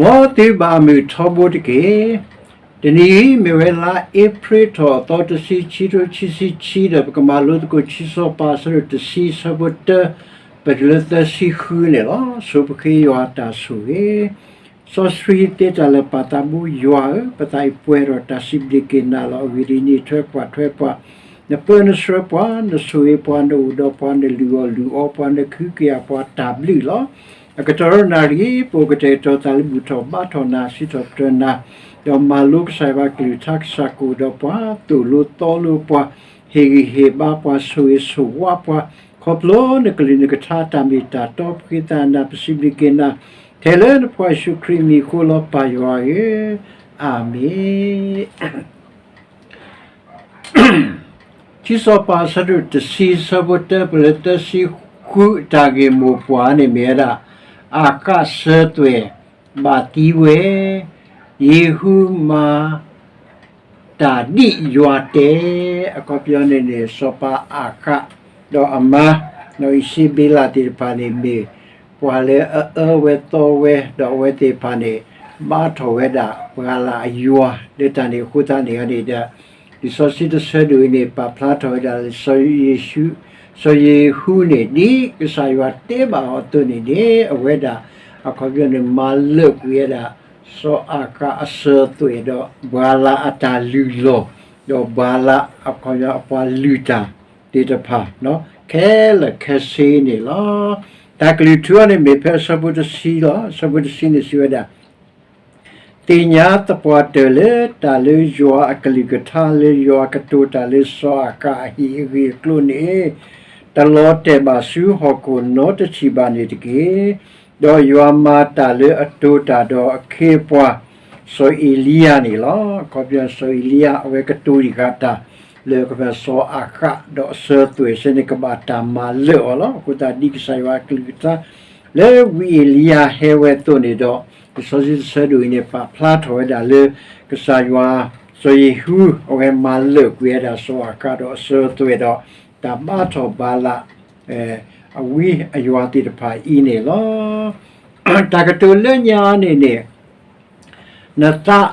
မ်သုဘၣ်အမုာ်ထီဘိတက့ၢ်. တနံၤအံၤ မ့ၢ်ဝဲလါအ့ဖြ့ၣ်ထီၣ်အသီတဆံ ခံကထိခံဆံခံဒီး ပကမၤလိသကိးခံစီၤပၤ အဆၢဒိၣ်တဆံ အဆၢဖိတၢ ပတုၤလၢသၢဆံဃုန့ၣ်လီၤ. ဆိပဃ့ယွၤအတၢ်ဆိၣ်ဂ့ၤ. စီဆှံသ့တၢ်လၢာ်ပၢ်သးဘိယွၤဧၢ, ပသးအံၤပှဲၤဒီးတၢ်စံးဘျုးက့ၤနၤလီၤ. အဂ့ၢ်ဒ်အံၤ, နထွဲကွၢ်ထွဲပှၤ, နပၢနဆှၢပှၤ, နဆိၣ်ဂ့ၤပှၤ, နအိၣ်ဒီးပှၤ, နလုၢ်အီၣ်လုၢ်အီပှၤ, နကဟုကယာ်ပှၤ, တၢ်ဘျုးလီၤ. အကတီၢ်ဒီးနၣ်ရံၣ်, ပအိၣ်ကတဲာ်ကတီၤသးလၢဘူၣ်ထီၣ်ဘါထီၣ်နၤ, စံးထီၣ်ပတြၢၤနၤ, ဒီးမၤလိကစၢ်ယွၤအကလုၢ်ကထါ, ကစၢ်ကအိၣ်ဒီးပှၤ, သိၣ်လိသီလိပှၤ, ဟ့ၣ်ဂံၢ်ဟ့ၣ်ဘါပှၤ, ဆိၣ်ဂ့ၤဆိၣ်ဝါပှၤ, ခီဖျိနကလုၢ်နကထါအတၢ်မ့ၢ်တၢ်တီ, ပဃ့သးနၤ, ပစံးဘျုးက့ၤနၤ, ထဲလၢနဖိယ့ၣ်ၡူးခရံာ်အမံၤအဃိလီၤ, ပၢ်ယွၤဧၢ, အၤမ့ၣ်. ခံစီၤပၤ အဆၢဒိၣ်တဆံ အဆၢဖိတၢ ပတုၤလၢသၢဆံဃု, တၢ်ဂ့ၢ်မိၢ်ပှၢ်န့ၣ်မ့ၢ်ဝဲဒၣ် အၤဃးစၢၤသွဲၣ်ဘၣ်သံဝဲ, ယ့ၣ်ဟူးမၤတၢ်ဒ်ယွၤတဲ, အခီပညီန့ၣ်န့ၣ် စီၤပၤအၤဃး ဒီးအမါ ဒီးအံၤစဘ့လးသ့ၣ်တဖၣ်န့ၣ်မ့ၢ် ပှၤလၢအအၢဝဲသီဝဲ, ဒီးအဝဲသ့ၣ်တဖၣ်န့ၣ် ဘါထီၣ်ဝဲဒၣ်ပှၤလၢအယွၤ, လၢတၢ်န့ၣ်အဃိသတးန့ၣ်န့ၣ်ဒီး လံာ်စီဆှံတဆၢဒိၣ်အံၤန့ၣ် ပာ်ဖျါထီၣ်ဝဲဒၣ်လၢ စီၤယ့ၣ်ဟူးန့ၣ် ဒ်ကစၢ်ယွၤတဲဘၣ်အီၤအသိးန့ၣ်န့ၣ် အဝဲဒၣ် အခီပညီန့ၣ် မၤလၢာ်ကွံာ်ဝဲဒၣ် စီၤအၤဃးအစၢၤသွဲၣ်ဒီး ပှၤလၢအတၢ်လုၢ်လီၢ်, ဒီးပှၤလၢအခီပညီအပှၤလုၢ်တၢ်သ့ၣ်တဖၣ် ခဲလၢာ်ခဲဆ့န့ၣ်လီၤ. တၢ်ကလုၢ်ထူအံၤန့ၣ်မ့ၢ်ဖဲအဆၢဖိတဆံလီၤ. အဆၢဖိတဆံန့ၣ်စံးဝဲဒၣ် သ့ၣ်ညါသပှၢ်တၢၢ်လၢတၢ်လၢယွၤအကလုၢ်ကထါလၢယွၤကတိၤတၢ်လၢစီၤအၤဃးအဟံၣ်အဂ့ၢ်အကျိၤန့ၣ် တလီၤတဲာ်ဘၣ်ဆူဟီၣ်ခိၣ်နီတထံၣ်ဘၣ်န့ၣ်တက့ၢ်. ဒီးယွၤမၤတၢ်လၢအတိၤတၢ်ဒီးအခ့အပှၤ စီၤအ့လံယၤန့ၣ်လီၤ. အခီပညီစီၤအ့လံယၤ အဝဲကတိၤတံၢ်ဃာ်တၢ်လၢကမၤစီၤအၤဃး ဒီးအစၢၤသွဲၣ်စ့ၢ်န့ၣ်ကဘၣ်တၢ်မၤလၢာ်အီၤလီၤ. အဃိသတးဒ်ကစၢ်ယွၤအကလုၢ်ကထါ လၢဝံအ့လံယၤဟဲဝဲအသိးန့ၣ်ဒီး လံာ်စီဆှံတဆၢဒိၣ်အံၤန့ၣ် ပာ်ဖျါထီၣ်ဝဲဒၣ်လၢ ကစၢ်ယွၤ စီၤယ့ၣ်ဟူး အဝဲမၤလၢာ်ကွံာ်ဝဲဒၣ်စီၤအၤဃးဒီးအစၢၤသွဲၣ်ဒီး တၢ်ဘါထီၣ်ဘၤလး အဝံအယွၤသ့ၣ်တဖၣ်အံၤန့ၣ်လီၤ. တၢ်ကတိၤလၢညါန့ၣ်န့ၣ် နသး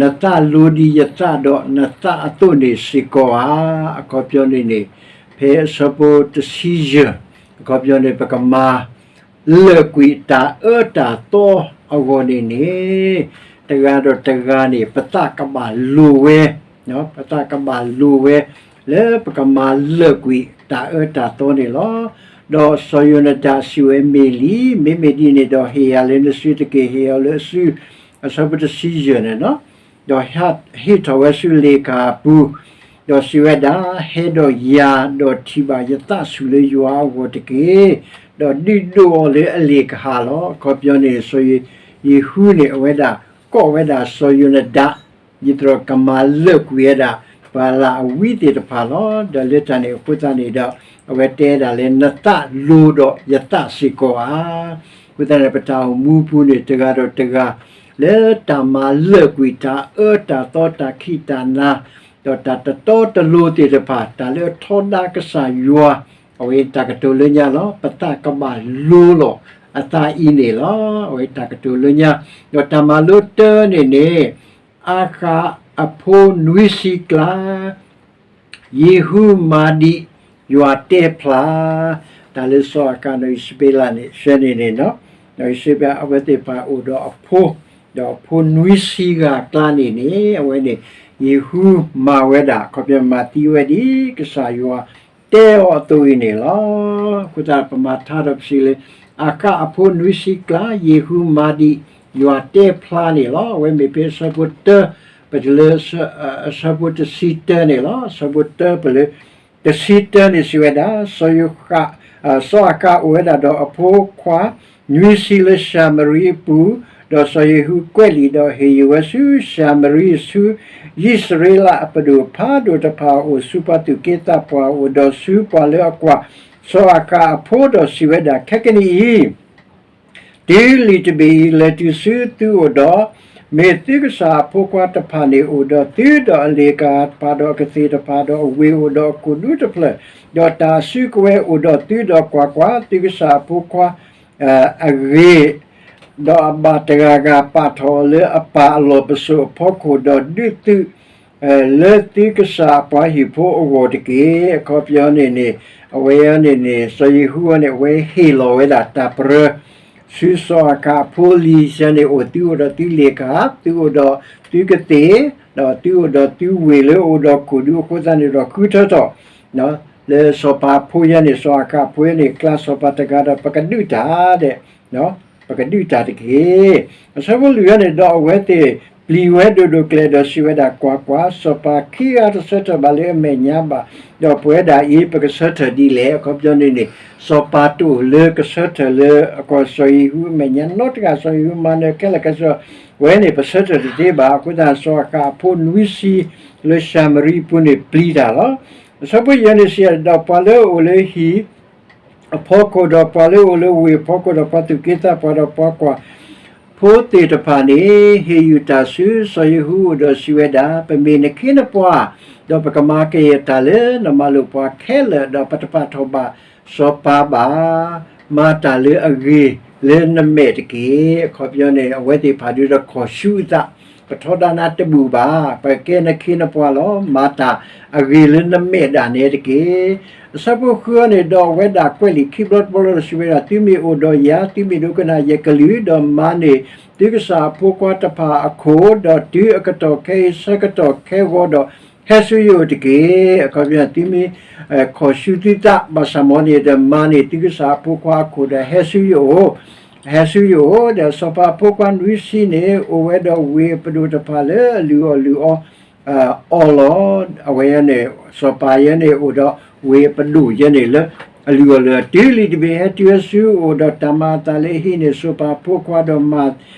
နသးလိၤဒ်ယသးဒီးနသးအသိးန့ၣ်စ့ၢ်ကီးဧါ. အခီပညီန့ၣ်န့ၣ် ဖဲအဆၢဖိတဆံယဲၢ် အခီပညီန့ၣ် ပကမၤလၢာ်ကွံာ်တၢ်အၢတၢ်သီအဂီၢ်န့ၣ်န့ၣ် တဂၤဒီးတဂၤန့ၣ် ပသးကဘၣ်လိၤဝဲ ပသးကဘၣ်လိၤဝဲ လၢပကမၤလၢာ်ကွံာ်တၢ်အၢတၢ်သီန့ၣ်လီၤ. ဒီးစီၤယိၤနဒၤစံးဝဲ မ့ၢ်လံ, မ့မ့ၢ်ဒ်န့ၣ်ဒီး ဟ့ၣ်ယၤလၢနစုတက့ၢ်. ဟ့ၣ်အီၤလၢအစု အဆၢဖိတဆံယဲၢ်န့ၣ်လီၤ. ဒီးဟ့ၣ်ထီၣ်ဝဲဆူလ့ၣ်ကၤအပူၤ, ဒီးစံးဝဲဒၣ်, ဟဲဒီးယၤ, ဒီးထံၣ်ဘၣ်ယသးဆူၣ်လၢယွၤအဂီၢ်တက့ၢ်. ဒီးဒုးဒိးအီၤလၢအလ့ၣ်ကဟၣ်လီၤ. အခီပညီန့ၣ် စီၤယ့ၣ်ဟူးန့ၣ် အဝဲဒၣ်ကိးဝဲဒၣ်စီၤယိၤနဒၤ ဒ်သိးဒီးကမၤလၢာ်ကွံာ်ဝဲဒၣ် ပှၤလၢအဝံသ့ၣ်တဖၣ်လီၤ. ဒီးလၢတၢ်န့ၣ်အဃိသတးန့ၣ်ဒီး အဝဲတဲဒၣ်လၢနသးလိၤဒီးယသးစ့ၢ်ကီးဧါ. အဃိသတးန့ၣ် ပတၢ်အိၣ်မူပူၤန့ၣ် တဂၤဒီးတဂၤ လၢတၢ်မၤလၢာ်ကွံာ်တၢ်အၢတၢ်သီ တၢ်ခံးတၢ်နၤ ဒီးတၢ်တတီတလိၤသ့ၣ်တဖၣ် တၢ်လၢအထီဒါကစၢ်ယွၤ အဝဲတၢ်ကတိၤလၢညါလီၤ. ပသးကဘၣ်လိၤလီၤအသးအံၤန့ၣ်လီၤ. အဝဲတၢ်ကတိၤလၢညါ ဒီးတၢ်မၤလိတၢန့ၣ်န့ၣ် အၤဃးအဖိနွံဆံကျါ ယ့ၣ်ဟူးမၤဒံး ယွၤတဲဖျါ တၢ်လၢစီၤအၤဃး နီၢ်အံၣ်စဘ့လးန့ၣ် ဆှၢန့ၣ်န့ၣ်လီၤ. နီၢ်အံၣ်စဘ့လး အဝဲသ့ၣ်တဖၣ်အိၣ်ဒီးအဖိ, ဒီးအဖိနွံဆံဂၤအကျါန့ၣ်န့ၣ် အဝဲန့ၣ် ယ့ၣ်ဟူးမၤဝဲဒၣ် အခီပညီမၤသံဝဲဒ်ကစၢ်ယွၤတဲအီၤအသိးအံၤန့ၣ်လီၤ. အဃိသတးပမၤထါဒီးပစံးလၢ အၤဃးအဖိနွံဆံကျါ ယ့ၣ်ဟူးမၤဒံး ယွၤတဲဖျါန့ၣ်လီၤ. အဝဲမ့ၢ်ဖဲအဆၢဖိတၢ ပတုၤလၢ အဆၢဖိတဆံတၢန့ၣ်လီၤ. အဆၢဖိတၢပလၢ တဆံတၢန့ၣ်စံးဝဲဒၣ်, စီၤယိၤဃး, စီၤအၤဃးအိၣ်ဝဲဒၣ်ဒီးအဖိခွါ နွံဆံလၢၡၤမရံအပူၤ, ဒီးစီၤယ့ၣ်ဟူးကွဲးလံာ်ဒီးဟ့ၣ်ယုာ်ဝဲဆူၡၤမရံဆူ ယံၣ်စရ့လးအပဒိၣ်ဖးဒိၣ်တဖၣ်အအိၣ် ဆူပှၤသူၣ်က့သးပှၢ်အအိၣ် ဒီးဆူပှၤလၢအကွၢ် စီၤအၤဃးအဖိဒီးစံးဝဲဒၣ်, ခဲကနံၣ်အံၤ တုၤလံာ်တဘ့ၣ်အံၤ လဲၤတုၤဆူသုအိၣ်ဒီး, မ့ၢ်သုကစၢ်အဖိခွါတဖၣ်န့ၣ်အိၣ်ဒီးသု, ဒီးအလ့ၣ်ကဟၣ်တဖၣ်ဒီးအကသ့ၣ်တဖၣ်ဒီးအဝ့ၢ်အိၣ်ဒီးအကိၣ်ဒူတဖျၢၣ်, ဒီးတၢ်အစုကဝဲၤအိၣ်ဒီးသု, ဒီးကွၢ်ကွၢ်, သုကစၢ်အဖိခွါ အဂ့ၢ် ဒီးအဘၣ်တဂၤဂၤပာ်ထီၣ်အီၤလၢအပၢ်အလီၢ်ပစိာ်အဖီခိၣ်, ဒီးဒုးသုး လၢသုကစၢ်အပှၤဟံၣ်ဖိအဂီၢ်တက့ၢ်. အခီပညီန့ၣ်န့ၣ် အဝဲန့ၣ်န့ၣ် စီၤယဟူန့ၣ် အဝဲဟ့ၣ်လီၤဝဲဒၣ်တၢ်ပရၢ ဆူစီၤအၤခးအဖိလံၤစ့ၢ်န့ၣ် အိၣ်သုအိၣ်ဒီးသုလ့ၣ်ခၣ်, သုအိၣ်ဒီးသုကသ့ၣ်, ဒီးသုအိၣ်ဒီးသုဝ့ၢ်လၢအိၣ်ဒီးခိၣ်ဒူအဃိသတးန့ၣ်ဒီးဃုထၢထီၣ် လၢစီၤပၤအဖိယဲန့ၣ် စီၤအၤခးအဖိယဲန့ၣ် ကျါစီၤပၤတဂၤဒီး ပကဒုးတၢ်ဒဲး ပကဒုးတၢ်တက့ၢ်. အဆၢဖိလွံၢ်ယဲန့ၣ် ဒီးအဝဲသ့ၣ်ပျံၤဝဲဒိၣ်ဒိၣ်ကျဲၤဒီးစံးဝဲဒၣ်, ကွၢ်ကွၢ်, စီၤပၤခံဂၤတဆၢထၢၣ်ဘၣ်လၢအမဲာ်ညါဘၣ်, ဒီးပဝဲဒၣ်အံၤ ပကဆၢထၢၣ်ဒ်လဲၣ်. အခီပညီန့ၣ်န့ၣ် စီၤပၤတအိၣ်လၢကဆၢထၢၣ်လၢ အကီၢ်စီၤယဟူအမဲာ်ညါနီတဂၤ, စီၤယဟူမၤနၢၤခဲလၢာ်ခဲဆ့ ဝဲန့ၣ် ပဆၢထၢၣ်တသ့ဘၣ်. အဃိသတး စီၤအၤခးအဖိနွံဆံ လၢၡၤမရံအပူၤန့ၣ်ပျံၤတၢ်လီၤ. အဆၢဖိယဲၢ်န့ၣ်စံး, ဒီးပှၤလၢအအိၣ်လၢဟံၣ် အဖီခိၣ်ဒီးပှၤလၢအအိၣ်လၢဝ့ၢ်အဖီခိၣ်ဒီး ပှၤသူၣ်က့သးပှၢ်ဒီးပှၤကွၢ်ဖိသ့ၣ်တဖၣ်န့ၣ် ဟ့ၣ်ယုၢ်တၢ်ဆူစီၤယဟူအအိၣ်ဒီးစံးဝဲဒၣ်, ပမ့ၢ်နခ့နပှၤ, ဒီးပကမၤကယဲၢ်တၢ်လၢနမၤလိာ်ပှၤခဲလၢာ်, ဒီးပတပာ်ထီၣ်ဘၣ်စီၤပၤဘၣ်, မၤတၢ်လၢအဂ့ၤလၢနမဲာ်တက့ၢ်. အခီပညီန့ၣ် အဝဲသ့ၣ်တဖၣ်ဒုးဒီးခီၣ်ဆူအသး, ပထီဒါနၤတဘူၣ်ဘၣ်, ပကဲနခ့နပှၤလီၤ, မၤတၢ်အဂ့ၤလၢနမဲာ်ဒၣ်နဲတက့ၢ်. အဆၢဖိဃုန့ၣ်, ဒီးအဝဲဒၣ်ကွဲးလံာ်ခံဘျီတဘျီလီၤဒီးစံးဝဲဒၣ်, သုမ့ၢ်အိၣ်ဒီးယၤ, သုမ့ၢ်ဒိကနၣ်ယကလုၢ်, ဒီးမၤန့ၢ်သုကစၢ်အဖိခွါတဖၣ်အခိၣ်, ဒီးတုၤအကတီၢ်ခဲအံၤဆၢကတီၢ်ခဲဂီၤဒီး ဟဲဆူယအိၣ်တက့ၢ်. အခီပညီ သုမ့ၢ်ခီၣ်ဆူသုသးဘၣ်ဆၣ်မီၤန့ၣ်ဒီး မၤန့ၢ်သုကစၢ်အဖိခွါအခိၣ်ဒီး ဟဲဆူယအိၣ်, ဟဲဆူယအိၣ်, ဒီးစီၤပၤအဖိခွါနွံဆံန့ၣ် အိၣ်ဝဲဒီးဝ့ၢ်အပဒိၣ်တဖၣ်လၢအလုၢ်အီၣ်လုၢ်အီ အီၤလီၤ. အဝဲယဲန့ၣ် စီၤပၤယဲန့ၣ် အိၣ်ဒီးဝ့ၢ်အပဒိၣ်ယဲန့ၣ်လၢ အလုၢ်အီၣ်လုၢ်အီ တုၤလံာ်တဘ့ၣ်ဟဲတုၤဝဲဆူအအိၣ်ဒီး တၢ်မၤအသးလၢအဟံးန့ၢ်စီၤပၤအဖိခွါဒီးမၤ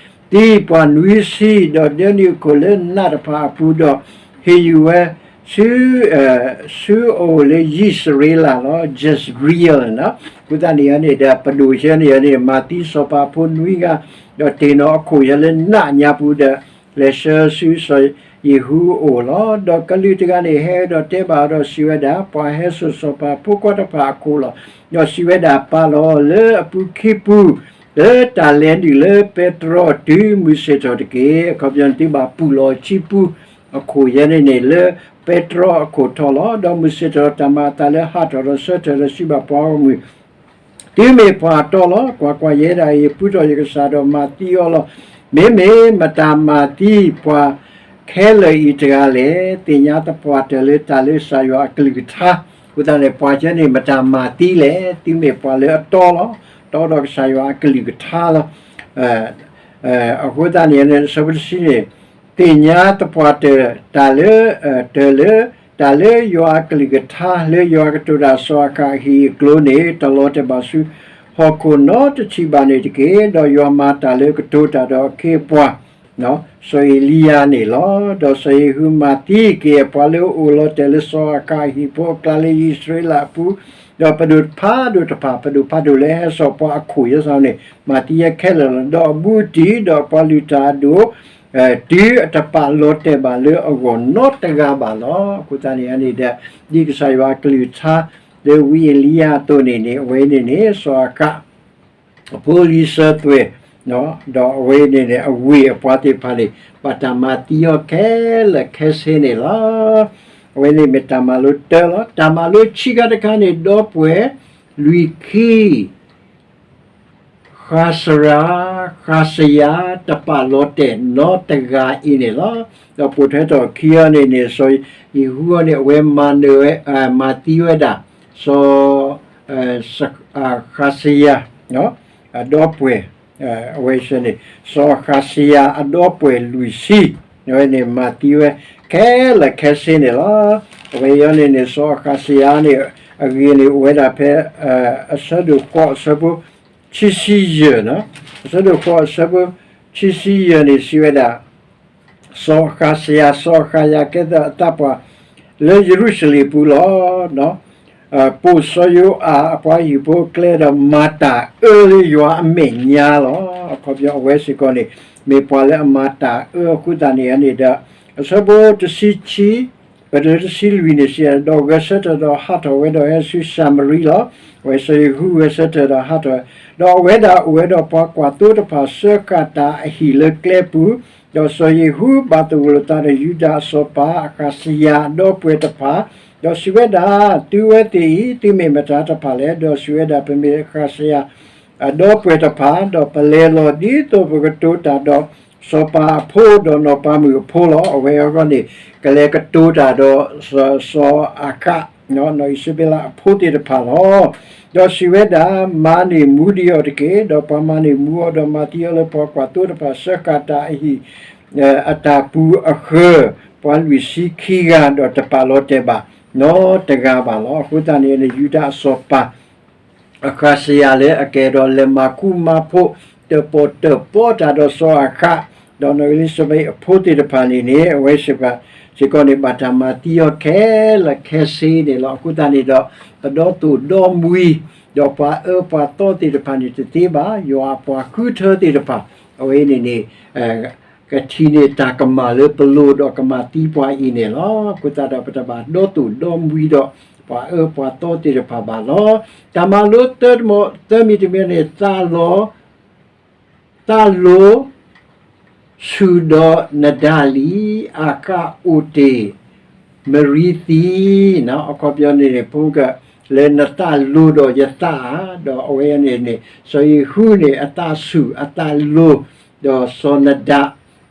သံပှၤနွံဆံ, ဒီးဒၢနုာ်အခိၣ်လၢနးတဖၣ်အပူၤဒီး ဟ့ၣ်ယုၢ်ဝဲဆူ ဆူအအိၣ်လၢယံးစရ့လးလီၤ, ယံးစရ့လးန့ၣ်လီၤ. အဃိသတးန့ၣ်န့ၣ်ဒီး ပဒိၣ်ယဲန့ၣ်န့ၣ် မၤသံစီၤပၤဖိနွံဂၤ, ဒီးတ့ၢ်နီၣ်အခိၣ်ယဲလၢနးညါပူၤဒီး လဲၤဆှၢဆူစီၤယဟူအအိၣ်လီၤ. ဒီးကလုာ်တဂၤန့ၣ် ဟဲဒီးတဲဘၣ်အီၤဒီးစံးဝဲဒၣ်, ပှၤဟဲစိာ်စီၤပၤဖိခွါတဖၣ်အခိၣ်လီၤ. ဒီးစံးဝဲဒၣ်, ပာ်လီၤအီၤလၢအပူၤခံပူၤ, လၢတၢ်လဲၤနုာ်လၢပဲတြီတုၤမုၢ်ဆ့ၣ်ထီၣ်တက့ၢ်. အခီပညီ သုဘၣ်ပူၢ်လီၤဆံပူၤအခိၣ်ယဲန့ၣ်န့ၣ် လၢပဲတြီအခိၣ်ထီၣ်လီၤ. ဒီးမုၢ်ဆ့ၣ်ထီၣ်တၢ်မၤအသးလၢဟးထီၣ်ဒီးဆၢထၢၣ်ဒီးစံးဘၣ်ပှၤဂီၢ်မုၢ်, သုမ့ၢ်ပှၤအတီလီၤ. ကွၢ်ကွၢ်, ယဲဒၣ်အံၤ ယပူထီၣ်ယကစၢ်ဒီးမၤသံအီၤလီၤ. မ့မ့ၢ်မတၤမၤသံပှၤခဲလၢာ်အံၤတဂၤလဲၣ်. သ့ၣ်ညါသပှၢ်တၢၢ်လၢတၢ်လၢကစၢ်ယွၤအကလုၢ်ကထါ. အဃိသတးန့ၣ် ပှၤကဲန့ၣ် မတၤမၤသံလဲၣ်. သုမ့ၢ်ပှၤလၢအတီလီၤ. တီဒီးကစၢ်ယွၤအကလုၢ်ကထါလီၤ. အဃိသတးန့ၣ် အဆၢဖိတဆံန့ၣ် သ့ၣ်ညါသပှၢ်တၢၢ်တၢ်လၢ တၢၢ်လၢ တၢ်လၢယွၤအကလုၢ်ကထါလၢယွၤကတိၤတၢ်စီၤအၤခးအဟံၣ်အကျိၤန့ၣ် တလီၤတဲာ်ဘၣ်ဆူဟီၣ်ခိၣ်နီတထံၣ်ဘၣ်န့ၣ်တက့ၢ်. ဒီးယွၤမၤတၢ်လၢကတိၤတၢ်ဒီးအခ့အပှၤ စီၤအ့လံယၤန့ၣ်လီၤ. ဒီးစီၤယဟူမၤသံက့ၤပှၤလၢအအိၣ်လီၤတဲာ်လၢစီၤအၤခးအဟံၣ်ဖိအကျါလၢယံးစရ့လးအပူၤ, ဒီးပဒိၣ်ဖးဒိၣ်တဖၣ်, ပဒိၣ်ဖးဒိၣ်လၢဟဲစိာ်ပှၤအခိၣ်ယဲန့ၣ် မၤသံအခဲလၢာ်လီၤ. ဒီးအဘူးအတံၢ်, ဒီးပှၤလုၢ်တၢ်အဒိၣ် တုၤအတပာ်လီၤတဲာ်ဘၣ်လၢအဂီၢ်နီတဂၤဘၣ်လီၤ. အဃိသတးန့ၣ်န့ၣ်ဒီး ဒ်ကစၢ်ယွၤအကလုၢ်ကထါ လၢဝံအ့လံယၤအသိးန့ၣ်န့ၣ် အဝဲန့ၣ်န့ၣ် စီၤအၤခး အဖိလံၤစၢၤသွဲၣ်, ဒီးအဝဲန့ၣ်န့ၣ် အဝ့ၢ်အပှၤသ့ၣ်တဖၣ်န့ၣ် ဘၣ်တၢ်မၤသံအီၤခဲလၢာ်ခဲဆ့န့ၣ်လီၤ. အဝဲန့ၣ်မ့ၢ်တၢ်မၤလိတၢလီၤ. တၢ်မၤလိဆံးခါတခါန့ၣ် ဒီပုၢ်ဝဲၢ်လွံၢ်ခံ ဃးစရၤ, ဃးစယၤ တပာ်လီၤတဲာ်နီတဂၤအံၤန့ၣ်လီၤ. ဒီးပိာ်ထွဲထီၣ်ခံအီၤန့ၣ်န့ၣ် စီၤယဟူအီၤန့ၣ် အဝဲမၤနၢၤဝဲ, မၤသံဝဲဒၣ် စီၤ ဃးစယၤ အဒီပုၢ်ဝဲၢ်, အဝဲန့ၣ် စီၤဃးစယၤအဒီပုၢ်ဝဲၢ်လွံၢ်ဆံ, အဝဲန့ၣ်မၤသံဝဲ ခဲလၢာ်ခဲဆ့န့ၣ်လီၤ. အဝဲအံၤန့ၣ်န့ၣ် စီၤဃးစယၤန့ၣ် အဂ့ၢ်န့ၣ် အိၣ်ဝဲဒၣ်ဖဲ အဆၢဒိၣ်ဃိးအဆၢဖိ ခံဆံယဲၢ်, အဆၢဒိၣ်ဃိးအဆၢဖိ ခံဆံယဲၢ်န့ၣ် စံးဝဲဒၣ် စီၤဃးစယၤ, စီၤဃးစယၤကဲထီၣ်အသးပှၢ်လၢယရူၤၡလ့ၣ်ပူၤလီၤ. ပိာ်စီၤယိၤအၤအပှၤဟံၣ်ဖိအကျဲဒီး မၤတၢ်အၢလၢယွၤအမဲာ်ညါလီၤ. အခီပညီအဝဲစ့ၢ်ကီးန့ၣ် မ့ၢ်ပှၤလၢအမၤတၢ်အၢအဃိသတးန့ၣ်န့ၣ်ဒီး အဆၢဖိတဆံခံ ပတုၤလၢတဆံလွံၢ်န့ၣ်စံး, ဒီးဂဲၤဆၢထၢၣ်ဒီးဟးထီၣ်ဝဲဒီးဟဲဆူၡၤမရံလီၤ. အဝဲစီၤယဟူဂဲၤဆၢထၢၣ်ဒီးဟးထီၣ်, ဒီးအဝဲဒၣ်အိၣ်ဝဲဒီးပှၤကွၢ်သိတဖၣ် ဆှၢဃာ်တၢ်အဟံၣ်လၢကျဲပူၤ, ဒီးစီၤယဟူဘၣ်သဂၢၢ်လိာ်သးဒီးယူဒၤအစီၤပၤ အဃးစယၤအဒီပုၢ်ဝဲၢ်တဖၣ်, ဒီးစံးဝဲဒၣ်, သုဝဲသ့ၣ်အံၤ သုမ့ၢ်မတၤတဖၣ်လဲၣ်. ဒီးစံးဝဲဒၣ်, ပမ့ၢ်ဃးစယၤ အဒီပုၢ်ဝဲၢ်တဖၣ်, ဒီးပလဲၤလီၤဒ်သိးပကတိၤတၢ်ဒီးစီၤပၤအဖိဒီးနီၢ်ပၤမုၣ်အဖိလီၤ. အဝဲအဂီၢ်န့ၣ် ကလဲၤကတိၤတၢ်ဒီးစီၤအၤဃး, နီၢ်အံၣ်စဘ့လးအဖိသ့ၣ်တဖၣ်လီၤ. ဒီးစံးဝဲဒၣ်, မၤန့ၢ်မူဒံးအီၤတက့ၢ်. ဒီးပှၤမၤန့ၢ်မူအီၤဒီးမၤသံအီၤလၢပှၤကွၢ်သိတဖၣ် ဆှၢဃာ်တၢ်အဟံၣ် အတၢ်ပူၤအဃၢၤ ပှၤလွံၢ်ဆံခံဂၤ, ဒီးတပာ်လီၤတဲာ်ဘၣ်နီတဂၤဘၣ်လီၤ. အဃိသတးန့ၣ် ယူဒၤအစီၤပၤ အဃးစယၤလၢအကအဲၣ်ဒိးလဲၤမၤဃူမၤဖိး တၢၣ်ပီၣ်တၢၣ်ပီတၢ်ဒီးစီၤအၤဃး, ဒီးနီၢ်အံၣ်စဘ့လးအဖိသ့ၣ်တဖၣ်န့ၣ်န့ၣ် အဝဲစ့ၢ်ကီး စ့ၢ်ကီးန့ၣ် ဘၣ်တၢ်မၤသံအီၤခဲလၢာ်ခဲဆ့န့ၣ်လီၤ. အဃိသတးန့ၣ်ဒီး ပဒီသူၣ်ဒီမှံ ဒီးပှၤအၢပှၤသီသ့ၣ်တဖၣ်န့ၣ်တသ့ဘၣ်, ယွၤအပှၤဃုထၢသ့ၣ်တဖၣ် အဝဲန့ၣ်န့ၣ် ကထံၣ်န့ၢ်တၢ်ကမၣ်လၢပလိၤဒီးကမၤသံပှၤအံၤန့ၣ်လီၤ. အဃိသတးဒီး ပတဘၣ်ဒီသူၣ်ဒီမှံဒီး ပှၤအၢပှၤသီသ့ၣ်တဖၣ်ဘၣ်လီၤ. တၢ်မၤလိသၢမံၤတမံၤန့ၣ် သးလိၤ သးလိၤဆူၣ်ဒီးနဒၤလံ, အၤဃးအိၣ်တ့ၢ် မရံသံ, အခီပညီန့ၣ်န့ၣ် ဖိက လၢနသးလိၤဒီးယသးဧါ, ဒီးအဝဲန့ၣ်န့ၣ် စီၤယဟူန့ၣ် အသးဆူၣ်အသးလိၤ, ဒီးစီၤနဒၤ,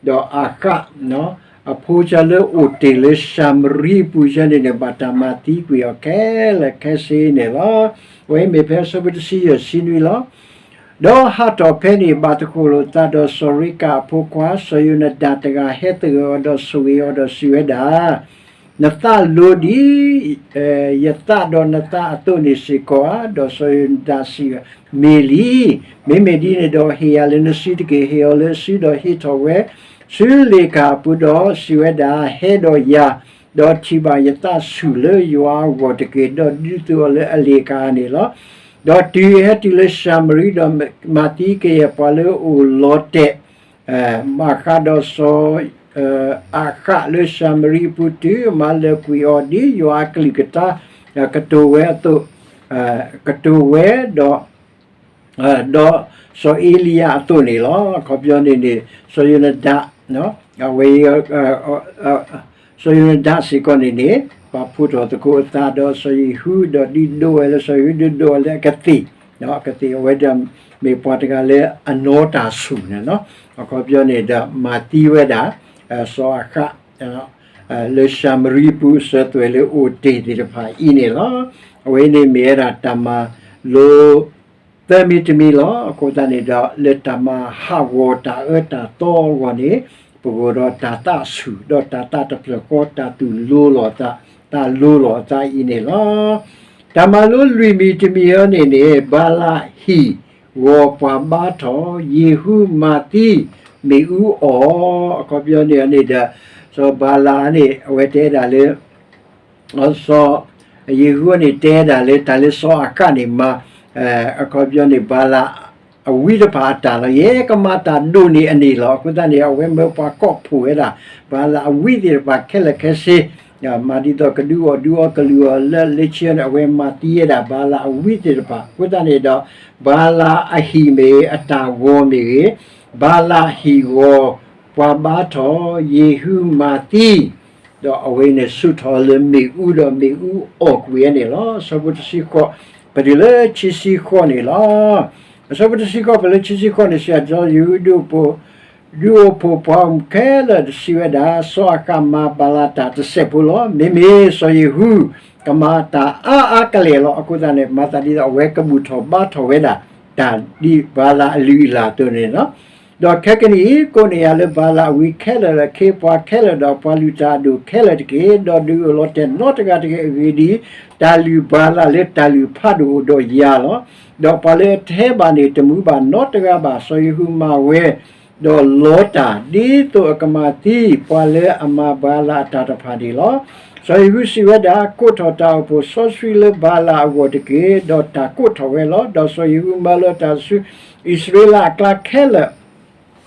ဒီးအၤဃး အဖိဆၢလၢအိၣ်တ့ၢ်လၢၡၤမရံအပူၤဆၢန့ၣ်န့ၣ် ဘၣ်တၢ်မၤသံကွံာ်အီၤခဲလၢာ်ခဲဆ့န့ၣ်လီၤ. အဝဲမ့ၢ်ဖဲအဆၢဖိတဆံယဲၢ်ဆံနွံလီၤ. ဒီးဟးထီၣ်ဖဲန့ၣ် ဘၣ်သဂၢၢ်လိာ်သးဒီးစီၤရ့ကၣ်အဖိခွါ စီၤယိၤနဒၤတဂၤ ဟဲသဂၢၢ်အီၤဒီးဆိၣ်ဂ့ၤအီၤဒီးစံးဝဲဒၣ်, နသးလိၤဒ်ယသးဒီးနသးအသိးန့ၣ်စ့ၢ်ကီးဧါ. ဒီးစီၤယိၤနဒၤစံး, မ့ၢ်လံ. မ့မ့ၢ်ဒ်န့ၣ်ဒီး ဟ့ၣ်ယၤလၢနစုတက့ၢ်. ဟ့ၣ်အီၤလၢအစုဒီးဟ့ၣ်ထီၣ်ဝဲဆူလ့ၣ်ကၤအပူၤဒီးစံးဝဲဒၣ်, ဟဲဒီးယၤ, ဒီးထံၣ်ဘၣ်ယသးဆူၣ်လၢယွၤအဂီၢ်တက့ၢ်. ဒီးဒုးသုးအီၤလၢအလ့ၣ်ကၤန့ၣ်လီၤ. ဒီးတုၤဟဲတုၤလၢၡၤမရံဒီးမၤသံကယဲၢ်ပှၤလၢအအိၣ်လီၤတဲာ် ဘၣ်ဃးဒီးစီၤအၤဃးလၢၡၤမရံအပူၤ တုၤမၤလၢာ်ကွံာ်အီၤဒ်ယွၤအကလုၢ်ကထါ ကတိၤဝဲအသိး, ကတိၤဝဲဒီး, ဒီးစီၤအ့လံယၤအသိးန့ၣ်လီၤ. အခီပညီန့ၣ်န့ၣ် စီၤယိၤနဒၤ အဝဲ စီၤယိၤနဒၤစ့ၢ်ကီးန့ၣ်န့ၣ် ပာ်ဖှိၣ်ထီၣ်သကိးအသးဒီးစီၤယဟူ ဒီးဒုးဒိးဝဲလၢစီၤယဟူဒုးဒိးဝဲလၢအကသ့ၣ်, အကသ့ၣ်အဝဲဒီးမ့ၢ်ပှၤတဂၤလၢအနီၢ်တၢ်ဆူၣ်န့ၣ်လီၤ. အခီပညီန့ၣ်ဒီးမၤသံဝဲဒၣ် စီၤအၤဃး လၢၡၤမရံအပူၤအစၢၤသွဲၣ်လၢအိၣ်တ့ၢ်သ့ၣ်တဖၣ်အံၤန့ၣ်လီၤ. အဝဲန့ၣ်မ့ၢ်ဝဲဒၣ်တၢ်မၤလိ သၢမံၤတမံၤလီၤ. အဃိသတးန့ၣ်ဒီး လၢတၢ်မၤဟးဂီၤတၢ်အၢတၢ်သီအဂီၢ်န့ၣ် ပဂီၢ်ဒီးတၢ်သးဆူၣ် ဒီးတၢ်သးတဖျၢၣ်ဃီ တၢ်သူၣ်လိၤလီၤအသး သးလိၤလီၤအသးအံၤန့ၣ်လီၤ. တၢ်မၤလိလွံၢ်မံၤတမံၤအံၤန့ၣ်န့ၣ် ဘၤလးဟံၣ်ဂီၤပှၤဘါထီၣ် ယ့ၣ်ဟူမၤသံ မ့ၣ်အူအီၣ် အခီပညီန့ၣ်န့ၣ်ဒီး စီၤဘၤလးန့ၣ် အဝဲတဲဒၣ်လၢ စီၤယ့ၣ်ဟူန့ၣ်တဲဒၣ်လၢတၢ်လၢစီၤအၤဃးန့ၣ်မၤ အခီပညီန့ၣ် ဘၤလးအဝံတဖၣ်အတၢ်လီၤ. ယဲကမၤတၢ်ဒိၣ်န့ၢ်အန့ၣ်လီၤ. အဃိသတးန့ၣ် အဝဲမၢပှၤကိးဖှိၣ်ဝဲဒၣ် ဘၤလးအဝံသ့ၣ်တဖၣ်ခဲလၢာ်ခဲဆ့ မၤဒ်သိးကဒုးအီၣ်ဒုးအီကလုၢ်အီၤလၢလၢဆ့န့ၣ် အဝဲမၤသံဝဲဒၣ်ဘၤလးအဝံသ့ၣ်တဖၣ်. အဃိသတးန့ၣ်ဒီး ဘၤလးအဟံၣ်မ့ၢ်အတၢ်ဂီၤမ့ၢ်ဂ့ၤ, ဘၤလးဟံၣ်ဂီၤပှၤဘါထီၣ် ယ့ၣ်ဟူမၤသံ ဒီးအဝဲန့ၣ်ဆူၣ်ထီၣ်လၢမ့ၣ်အူဒီးမ့ၣ်အူအီၣ်ကွံာ်န့ၣ်လီၤ. အဆၢဖိတဆံဃိး ပတုၤလၢခံဆံဃိးန့ၣ်လီၤ. အဆၢဖိတဆံဃိး ပတုၤလၢခံဆံဃိးန့ၣ် စံး စီၤယဟူ ဒုးအိၣ်ဖှိၣ်ပှၤဂီၢ်မုၢ်ခဲလၢာ်တစံးဝဲဒၣ်, စီၤအၤဃးမၤဘၤလးတၢ်တစဲးဖိလီၤ. မ့မ့ၢ်စီၤယ့ၣ်ဟူ ကမၤတၢ်အါအါကလဲာ်လီၤ. အဃိသတးန့ၣ် မၤသးဒ်သိးအဝဲကဘူၣ်ထီၣ်ဘါထီၣ်ဝဲဒၣ် တၢ်ဒ်ဘၤလးအလုၢ်အလၢ်အသိးန့ၣ်လီၤ. ဒီးခဲကနံၣ်အံၤ ကိးန့ၢ်ယၤလၢဘၤလးအဝံခဲလၢာ်ဒီးခ့ပှၤခဲလၢာ်ဒီးပှၤလုၢ်တၢ်အဒိၣ်ခဲလၢာ်တက့ၢ်. ဒီးဒုးအိၣ်လီၤတဲာ်နီတဂၤတဂ့ၤ. အဂ့ၢ်ဒ်အံၤ, တၢ်လုၢ်ဘၤလးလၢတၢ်လုၢ်ဖးဒိၣ်အိၣ်ဒီးယၤလီၤ. ဒီးပှၤလၢအထဲဘၣ်န့ၣ် တမူဘၣ်နီတဂၤဘၣ်. စီၤယ့ၣ်ဟူမၤဝဲ ဒီးလီတၢ် ဒ်သိးအကမၤသံ ပှၤလၢအမၤဘၤလးအတၢ်တဖၣ်န့ၣ်လီၤ. စီၤယ့ၣ်ဟူစံးဝဲဒၣ်, ကိးထီၣ်တၢ်အိၣ်ဖှိၣ်စီဆှံလၢဘၤလးအဂီၢ်တက့ၢ်. ဒီးတၢ်ကိးထီၣ်ဝဲလီၤ. ဒီးစီၤယ့ၣ်ဟူမၢလီၤတၢ်ဆူအံၣ်စရ့လးအကျါခဲလၢာ်,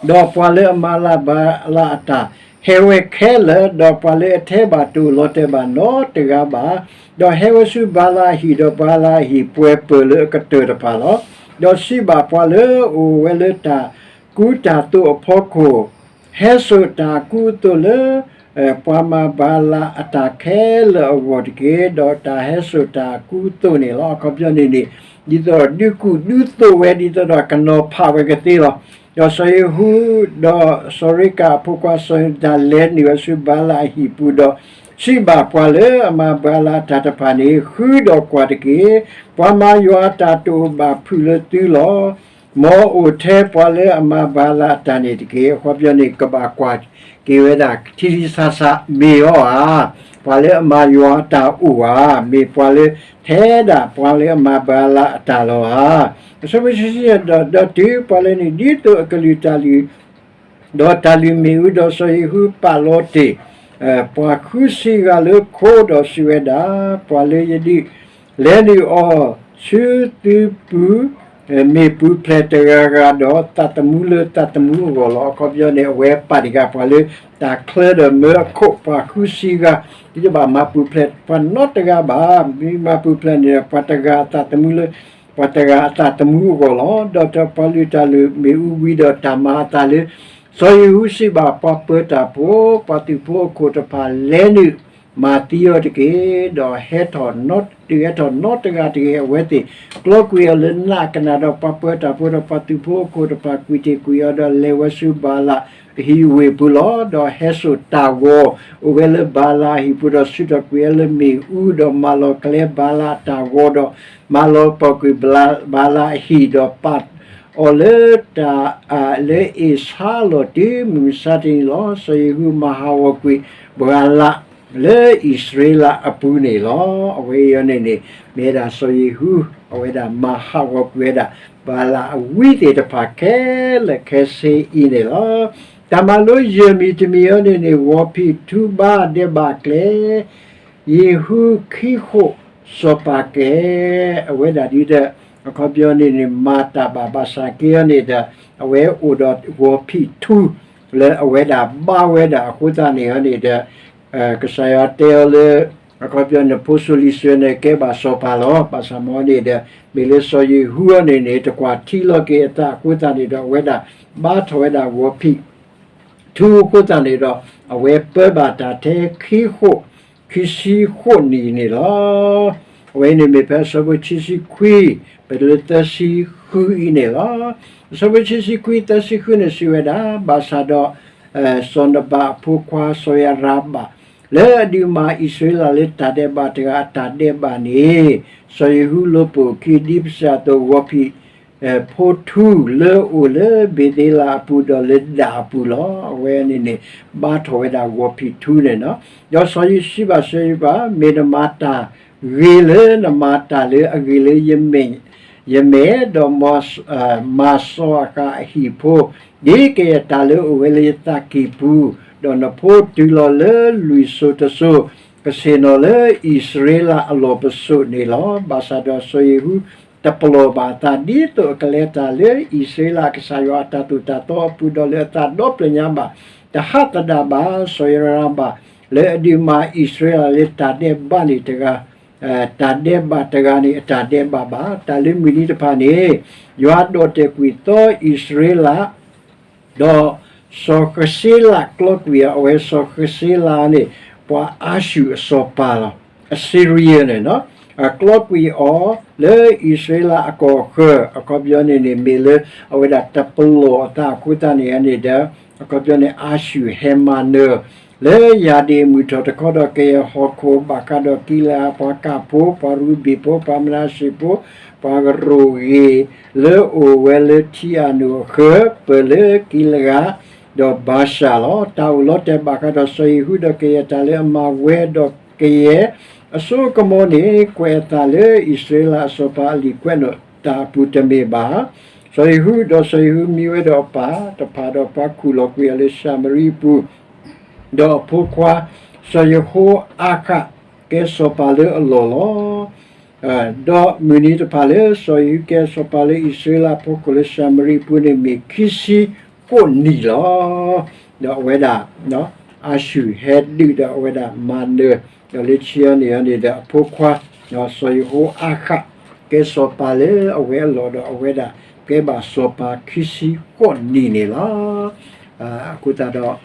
ဒီးပှၤလၢအမၤလၤဘၤလးအတၢ် ဟဲဝဲခဲလၢာ်, ဒီးပှၤလၢအထဲဘၣ်တအိၣ်လီၤတဲာ်ဘၣ်နီတဂၤဘၣ်. ဒီးဟဲဝဲဆူဘၤလးအဟံၣ်, ဒီးဘၤလးအဟံၣ်ပှဲၤပၢၢ်လၢအကတၢၢ်တဖၣ်လီၤ. ဒီးစံးဘၣ်ပှၤလၢအအိၣ်ဝဲလၢတၢ်ကူတၢ်သိးအဖီခိၣ်, ဟဲစိာ်တၢ်အကူအသိးလၢ ပှၤမၤဘၤလးအတၢ်ခဲလၢာ်အဂီၢ်တက့ၢ်. ဒီးတၢ်ဟဲစိာ်တၢ်အကူအသိးန့ၣ်လီၤ. အခီပညီန့ၣ်န့ၣ် ဒ်သိးဒီးဒုးကူၣ်ဒုးသိးဝဲ ဒ်သိးဒီးကနီၤဖးဝဲကသ့လီၤ. ဒီးစီၤယဟူ ဒီးစီၤရ့ကၤအဖိခွါစီၤယိၤနၤလဲၤနုာ်ဝဲဆူဘၤလးအဟံၣ်ပူၤဒီး စံးဘၣ်ပှၤလၢအမၤဘၤလးအတၢ်တဖၣ်န့ၣ်, ဃုဒီးကွၢ်တက့ၢ်. ပှၤမၤယွၤအတၢ်တအိၣ်ဘၣ်ဖုးလၢသုလီၤ. မ်အအိၣ်ထဲပှၤလၢအမၤဘၤလးအတၢ်န့ၣ်တက့ၢ်. အခီပညီန့ၣ် ကဘၣ်ကွၢ်က့ၤဝဲဒၣ်ထံထံဆးဆး မ့ၢ်အီၤဧါ, ပှၤလၢအမၤယွၤအတၢ်အိၣ်ဧါ, မ့ၢ်ပှၤလၢထဲဒၣ်ပှၤလၢအမၤဘၤလးအတၢ်လီၤဧါ. အဆၢဖိဆံဆံ ဒီးတုၤပှၤလၢန့ၣ် ဒ်သိးအကလုၢ်တၢ်လုၢ် ဒီးတၢ်လုၢ်မ့ၣ်အူ, ဒီးစီၤယဟူပာ်လီၤတ့ၢ် ပှၤဃုဆံဂၤလၢခိ ဒီးစံးဝဲဒၣ်, ပှၤလၢယဒုးလဲၤနုာ်အီၤဆူသုပူၤ မ့ၢ်ပူၤဖျဲးတဂၤဂၤဒီး သးသမူလၢသးသမူအဂီၢ်လီၤ. အခီပညီန့ၣ် အဝဲပာ်တ့ၢ်ဃာ်ပှၤလၢတၢ်ချၢဒီးမၢအခိၣ် ပှၤဃုဆံဂၤ, ဒ်သိးဘၣ်မၤပူၤဖျဲးပှၤနီတဂၤဘၣ်, မ့ၢ်မၤပူၤဖျဲးန့ၣ်ဒီး ပှၤတဂၤအသးသမူလၢ ပှၤတဂၤအသးသမူအဂီၢ်လီၤ. ဒီးတၢ်ပှၤလုၢ်တၢ်လုၢ်မ့ၣ်အူဝံၤဒီးတၢ်မၤအသးလၢ စီၤယဟူစံးဘၣ်ပှၤပၢတၢ်ဖိ, ပှၤသုးဖိအခိၣ်တဖၣ်လဲၤနုာ် မၤသံအီၤတက့ၢ်, ဒီးဟဲထီၣ် တုၤဟဲထီၣ်နီတဂၤတဂ့ၤ. အဝဲသ့ၣ်ကျီကွံာ်အီၤလၢနးကနၣ်ဒီး ပှၤပၢတၢ်ဖိဒီးပှၤသုးဖိအခိၣ်တဖၣ်ကွံာ်တ့ၢ်ကွံာ်အီၤဒီး လဲၤဝဲဆူဘၤလးအဟံၣ်ဝ့ၢ်ပူၤလီၤ. ဒီးဟဲစိာ်တၢ်ဂီၤ အိၣ်ဝဲလၢဘၤလးအဟံၣ်ပူၤဒီး စုထီၣ်ကွံာ်အီၤလၢမ့ၣ်အူ, ဒီးမၤလီၤကလဲဘၤလးအတၢ်ဂီၤဒီး မၤလီၤပှီၢ်ကွံာ်ဘၤလးအဟံၣ်ဒီးပာ် အီၤလၢတၢ် လၢအ့ၣ်ဆါအလီၢ်တုၤမုၢ်မဆါတနံၤလီၤ. စီၤယဟူမၤဟးဂီၤကွံာ်ဘၤလးလၢအံၣ်စရ့လးအပူၤန့ၣ်လီၤ. အဝဲအံၤန့ၣ်န့ၣ် မ့ၢ်ဝဲဒၣ်စီၤယဟူ အဝဲဒၣ်မၤဟးဂီၤကွံာ်ဝဲဒၣ် ဘၤလးအဝံသ့ၣ်တဖၣ်ခဲလၢာ်ခဲဆ့အံၤန့ၣ်လီၤ. တၢ်မၤလိယဲၢ်မံၤတမံၤအံၤန့ၣ်န့ၣ် ဂီၤဖံးထူဘါဒဲးဘးကျဲ ယဟူခံဃိးစီၤပၤကဲ အဝဲဒၣ်ဒ်ဒီး အခီပညီန့ၣ်န့ၣ် မၤတၢ်ဘၣ်ဘၣ်ဆၣ်က့အံၤန့ၣ်ဒီး အဝဲအိၣ်ဒီးဂီၤဖံးထူ လၢအဝဲဒၣ်ဘါဝဲဒၣ်အဃိသတးန့ၣ်အံၤန့ၣ်ဒီး ကစၢ်ယွၤတဲအီၤလၢ အခီပညီန့ၣ် ဖိစိၤလံၤစိၤန့ၣ် ကဲဘၣ်စီၤပၤလီၤ. ဘၣ်ဆၣ်မ့ၢ်န့ၣ်ဒီး မ့ၢ်လၢစီၤယဟူအံၤန့ၣ်န့ၣ် တကွၢ်ထံလီၤက့ၤအသးအဃိသတးန့ၣ်ဒီး အဝဲဒၣ်ဘါထီၣ်ဝဲဒၣ်ဂီၤဖံး ထူအဃိသတးန့ၣ်ဒီး အဝဲပၢဘၣ်တၢ်ထဲခံဃိး ခံဆံဃိးနံၣ်န့ၣ်လီၤ. အဝဲန့ၣ်မ့ၢ်ဖဲအဆၢဖိခံဆံခွံ ပတုၤလၢသၢဆံဃုအံၤန့ၣ်လီၤ. အဆၢဖိခံဆံခွံ သၢဆံဃုန့ၣ်စံးဝဲဒၣ်, ဘၣ်ဆၣ်ဒီး စီၤနဘၤအဖိခွါစီၤယၤရၤဘၣ် လၢအဒုးမၤအံၣ်စရ့လးလၢတၢ်ဒဲးဘးတဂၤအတၢ်ဒဲးဘးန့ၣ် စီၤယဟူလိာ်ပိာ်အခံ ဒ်ပစံးအသိး ဂီၤဖံး ဖိထူလၢအအိၣ်လၢဘ့ၤသ့လးအပူၤဒီးလၢဒၣ်အပူၤလီၤ. အဝဲန့ၣ်န့ၣ် ဘါထီၣ်ဝဲဒၣ်ဂီၤဖံးထူန့ၣ်လီၤ. ဒီးစီၤယဟူစံးဘၣ်စီၤယၤရၤဘၣ်, မ့ၢ်နမၤတၢ်ဂ့ၤလၢနမၤတၢ်လၢအဂ့ၤလၢ ယမဲာ်ဒီး မၤစီၤအၤဃးအဟံၣ်ဖိ, ဒ်ကယဲၢ်တၢ်လၢအအိၣ်ဝဲလၢယသးကံၢ်ပူၤ, ဒီးနဖိတုၤလီၤလၢလွံၢ်စိၤတစိၤ, ကဆ့ၣ်နီၤလၢအံၣ်စရ့လးအလီၢ်ပစိာ်န့ၣ်လီၤ. ဘၣ်ဆၣ်ဒီးစီၤယဟူ တပလီၢ်ဘၣ်အသး ဒ်သိးအကလဲၤတၢ်လၢအံၣ်စရ့လးအကစၢ်ယွၤအတၢ်သိၣ်တၢ်သီအပူၤဒီးလၢအသးဒီဖျၢၣ်ညါဘၣ်, တဟးသဒၣ်ဘၣ်. စီၤယၤရၤဘၣ် လၢအဒုးမၤအံၣ်စရ့လးလၢတၢ်ဒဲးဘးန့ၣ်တဂၤ တၢ်ဒဲးဘးတဂၤန့ၣ် အတၢ်ဒဲးဘးဘၣ်. တၢ်လၢမုၢ်နံၤတဖၣ်န့ၣ် ယွၤဒီၣ်တဲာ်ကွံာ်သီအံၣ်စရ့လး ဒီးစီၤဃစ့လးကျီကွံာ်အီၤ, အဝဲစီၤဃစ့လးန့ၣ် ပှၤအၤၡူၢ်အစီၤပၤလီၤ. Assyria န့ၣ် ကျီကွံာ်အီၤလၢအံၣ်စရ့လးအကီၢ်အဃၢၤ, အခီပညီန့ၣ်န့ၣ် မ့ၢ်လၢအဝဲဒၣ်တပလီၢ်အသးအဃိသတးန့ၣ်န့ၣ်ဒီး အခီပညီန့ၣ် အၤၡူၢ်ဟဲမၤနၢၤ လၢယၤဒ့ၣ်မုၢ်ထီၣ်တခီဒီးကယဲၢ်ဟီၣ်ခိၣ် ဘၣ်ဃးဒီးကံလၤအးဖိ, ပှၤရူၤဘ့ၣ်ဖိ, ပှၤမနၤၡ့ၣ်ဖိ, ပှၤရိၣ်ဂ့ၤ လၢအအိၣ်ဝဲလၢထံအၣ်နူၣ်အဃၢၤ ပၢၢ်လၢကံလၤအး ဒီးဘၤၡၣ်လီၤ. တၢ်အိၣ်လီၤတဲာ်ဘၣ်ဃးဒီးစီၤယဟူဒီးကယဲၢ်တၢ်လၢအမၤဝဲဒီးကယဲၢ်အစိကမီၤန့ၣ် ကွဲးအသးလၢအံၣ်စရ့လးအစီၤပၤအလံာ်ကွဲးနီၣ်တၢ်အပူၤတမ့ၢ်ဘၣ်. စီၤယဟူ, ဒီးစီၤယဟူမံဝဲဒီးအပၢ်တဖၣ်ဒီးပှၤခူၣ်လီၤကွံာ်အီၤလၢၡၤမရံအပူၤ ဒီးအဖိခွါ စီၤယဟိၤအးခး ကဲစီၤပၤလၢအလီၢ်လီၤ. ဒီးမုၢ်နံၤတဖၣ်လၢစီၤယဟူကဲစီၤပၤလၢအံၣ်စရ့လးအဖီခိၣ်လၢၡၤမရံအပူၤန့ၣ် မ့ၢ်ခံဆံဃိးနံၣ်လီၤ. ဒီးအဝဲဒၣ် အၤၡူၢ်ဟဲဒုးဒီးအဝဲဒၣ်မၤနၢၤ, ဒီးလၢခံအံၤန့ၣ်န့ၣ်ဒီးအဖိခွါ စီၤယဟိၤအၤဃး ကဲစီၤပၤလၢအဝဲအလီၢ်ဒီးအဝဲဒၣ်ကဲဘၣ်စီၤပၤခံဆံဃိးနံၣ်န့ၣ်လီၤ. အဃိသတးဒီး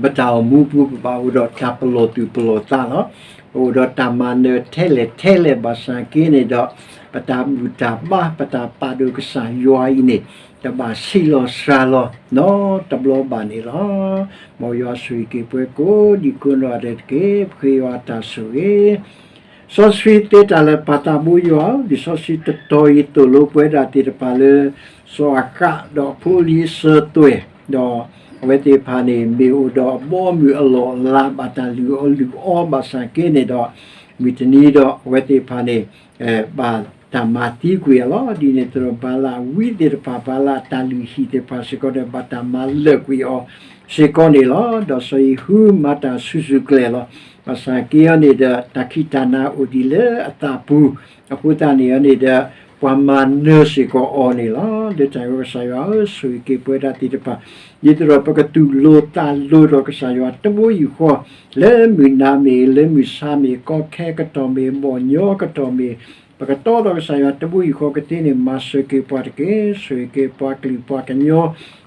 ပတၢ်အိၣ်မူပူၤ ပဘၣ်အိၣ်ဒီးတၢ်ပလီၢ်သူၣ်ပလီၢ်သးလီၤ. ပအိၣ်ဒီးတၢ်မၤနၢၤထဲလဲၣ်ထဲလဲၣ်ဘၣ်ဆၣ်က့န့ၣ်ဒီး ပတၢ်ဘူၣ်တၢ်ဘါ ပတၢ်ပာ်ဒိၣ်ကစၢ်ယွၤအံၤန့ၣ် တဘၣ်ဆံးလီၤစှၤလီၤနီတဘျီဘၣ်န့ၣ်လီၤ. မ်ယွၤဆိၣ်ဂ့ၤက့ၤပှၤကိးဒံးကိးနီၢ်ဂၤဒဲးတက့ၢ်. ပဃ့ယွၤအတၢ်ဆိၣ်ဂ့ၤ စီဆှံသ့တၢ်လၢပၢ်သးဘိယွၤဧၢ, လံာ်စီဆှံတတီၤအံၤသိၣ်လိပဝဲဒၣ်သ့ၣ်တဖၣ်လၢ စီၤအၤဃးဒီးအဖိအလံၤအစၢၤသွဲၣ်, ဒီးအဝဲသ့ၣ်တဖၣ်န့ၣ် မ့ၢ်အိၣ်ဒီးအဘီအမုၢ်အလီၢ်အလၤ ဘၣ်တၢ်လုၢ်အီၣ်လုၢ်အီဘၣ်ဆၣ်က့န့ၣ်ဒီး မုၢ်တနံၤဒီးအဝဲသ့ၣ်တဖၣ်န့ၣ် ဘၣ်တၢ်မၤသံကွံာ်အီၤလီၤ. ဒ်န့ၣ်အသိးဒီး ဘၤလးအဝံသ့ၣ်တဖၣ် ဘၤလးအတၢ်လုၢ်ဟံၣ်သ့ၣ်တဖၣ်စ့ၢ်ကီးဒီး ဘၣ်တၢ်မၤလၢာ်ကွံာ်အီၤစ့ၢ်ကီးန့ၣ်လီၤ. ဒီးစီၤယဟူမၤတၢ်ဆူၣ်ဆူၣ်ကျဲၤလီၤ. ဘၣ်ဆၣ်က့အံၤန့ၣ်ဒီး တၢ်ခံးတၢ်နၤအိၣ်ဒံးလၢအသးပူၤ, အဃိသတးန့ၣ်အံၤန့ၣ်ဒီး ပှၤမၤနၢၤစ့ၢ်ကီးအီၤန့ၣ်လီၤ. လၢတၢ်ဂ့ၢ်ကစၢ်ယွၤဧၢ, ဆိၣ်ဂ့ၤက့ၤပဝဲဒၣ်သ့ၣ်တဖၣ် ဒ်သိးဒီးပကတူၢ်လိာ်သးလိာ်ဒီးကစၢ်ယွၤတဘိယူၢ်ဃီ, လၢမုၢ်နၤမ့ၢ်ဂ့ၤ, လၢမုၢ်ဆါမ့ၢ်ဂ့ၤ, ကီခဲကတီၢ်မ့ၢ်ဂ့ၤ, ဘီၣ်ညီကတီၢ်မ့ၢ်ဂ့ၤ, ပကတီဒီးကစၢ်ယွၤတဘိယူၢ်ဃီကသ့န့ၣ် မၤစၢၤက့ၤပှၤတက့ၢ်. ဆိၣ်ဂ့ၤက့ၤပှၤကလုာ်ပှၤကညီ,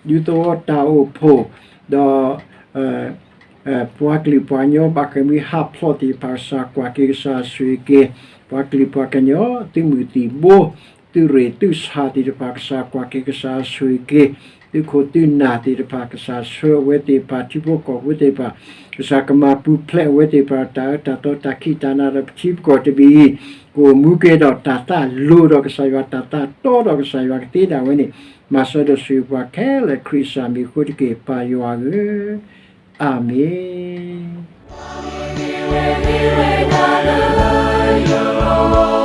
ဒူသဝီတၢ်အိၣ်ဖှိၣ်, ဒီး ပှၤကလုာ်ပှၤကညီဘၣ်ဃးမ့ၢ်ဟးဖျိးသ့ၣ်တဖၣ် ကစၢ်ကွၢ်က့ၤ ကစၢ်ဆိၣ်ဂ့ၤက့ၤ ပှၤကလုာ်ပှၤကညီ သုးမုၢ်သံၣ်ဘိ သုးရ့ၣ်သုးဆၣ်သ့ၣ်တဖၣ် ကစၢ်ကွၢ်က့ၤ ကစၢ်ဆိၣ်ဂ့ၤက့ၤ သုးခိၣ်သုးနၢ်သ့ၣ်တဖၣ် ကစၢ်ဆှၢအဝဲသ့ၣ်တဖၣ် ထံဖိကီၢ်ဖိသ့ၣ်တဖၣ် ကစၢ်ကမၤပူၤဖျဲးအဝဲသ့ၣ်တဖၣ် တၢ်အၢတၢ်သီတၢ်ခံးတၢ်နၤဒီးပထံပကီၢ်တဘ့ၣ်အံၤ ကအိၣ်မူက့ၤဒီးတၢ်သးလိၤဒီးကစၢ်ယွၤ တၢ်သးတီဒီးကစၢ်ယွၤကသ့ဒၣ်ဝဲန့ၣ် မၤစၢၤဒီးဆိၣ်ဂ့ၤပှၤခဲလၢာ် ခရံာ်ကစၢ်မံၤအဃိတက့ၢ် ပၢ်ယွၤဧၢ အၤမ့ၣ်.